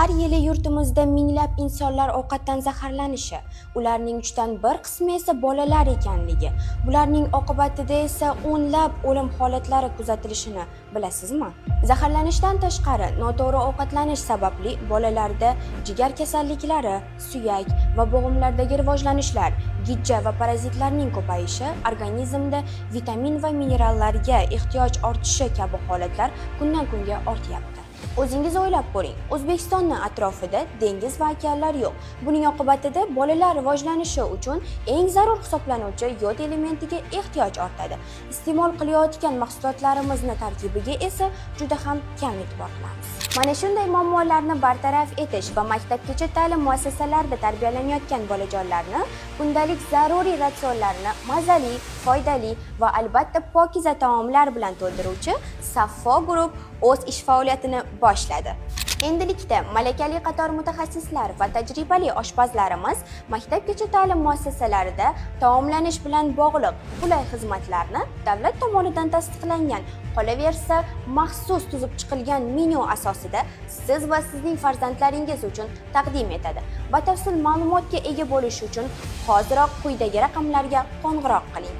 Har yili yurtimizda minglab insonlar ovqatdan zaharlanishi, ularning uchdan bir qismi esa bolalar ekanligi, bularning oqibatida esa o'nlab o'lim holatlari kuzatilishini bilasizmi? Zaharlanishdan tashqari, noto'g'ri ovqatlanish sababli bolalarda jigar kasalliklari, suyak va bo'g'imlardagi rivojlanishlar, gijja va parazitlarning ko'payishi, organizmda vitamin va minerallarga ehtiyoj ortishi kabi holatlar kundan kunga ortyapti. O'zingiz o'ylab ko'ring, O'zbekistonni atrofida dengiz va okeanlar yo'q. Buning oqibatida bolalar rivojlanishi uchun eng zarur hisoblanuvchi yod elementiga ehtiyoj ortadi. Iste'mol qilayotgan mahsulotlarimizni tarkibiga esa juda ham kam e'tibor qilamiz. Mana shunday muammolarni bartaraf etish va maktabgacha ta'lim muassasalarida tarbiyalanayotgan bolajonlarni kundalik zaruriy ratsionlarini mazali, foydali va albatta pokiza taomlar bilan to'ldiruvchi Saffo Group o'z ish faoliyatini boshladi. Endilikda malakali qator mutaxassislar va tajribali oshpazlarimiz maktabgacha ta'lim muassasalarida taomlanish bilan bog'liq qulay xizmatlarni davlat tomonidan tasdiqlangan, qolaversa, maxsus tuzib chiqilgan menyu asosida siz va sizning farzandlaringiz uchun taqdim etadi. Batafsil ma'lumotga ega bo'lish uchun hoziroq quyidagi raqamlarga qo'ng'iroq qiling.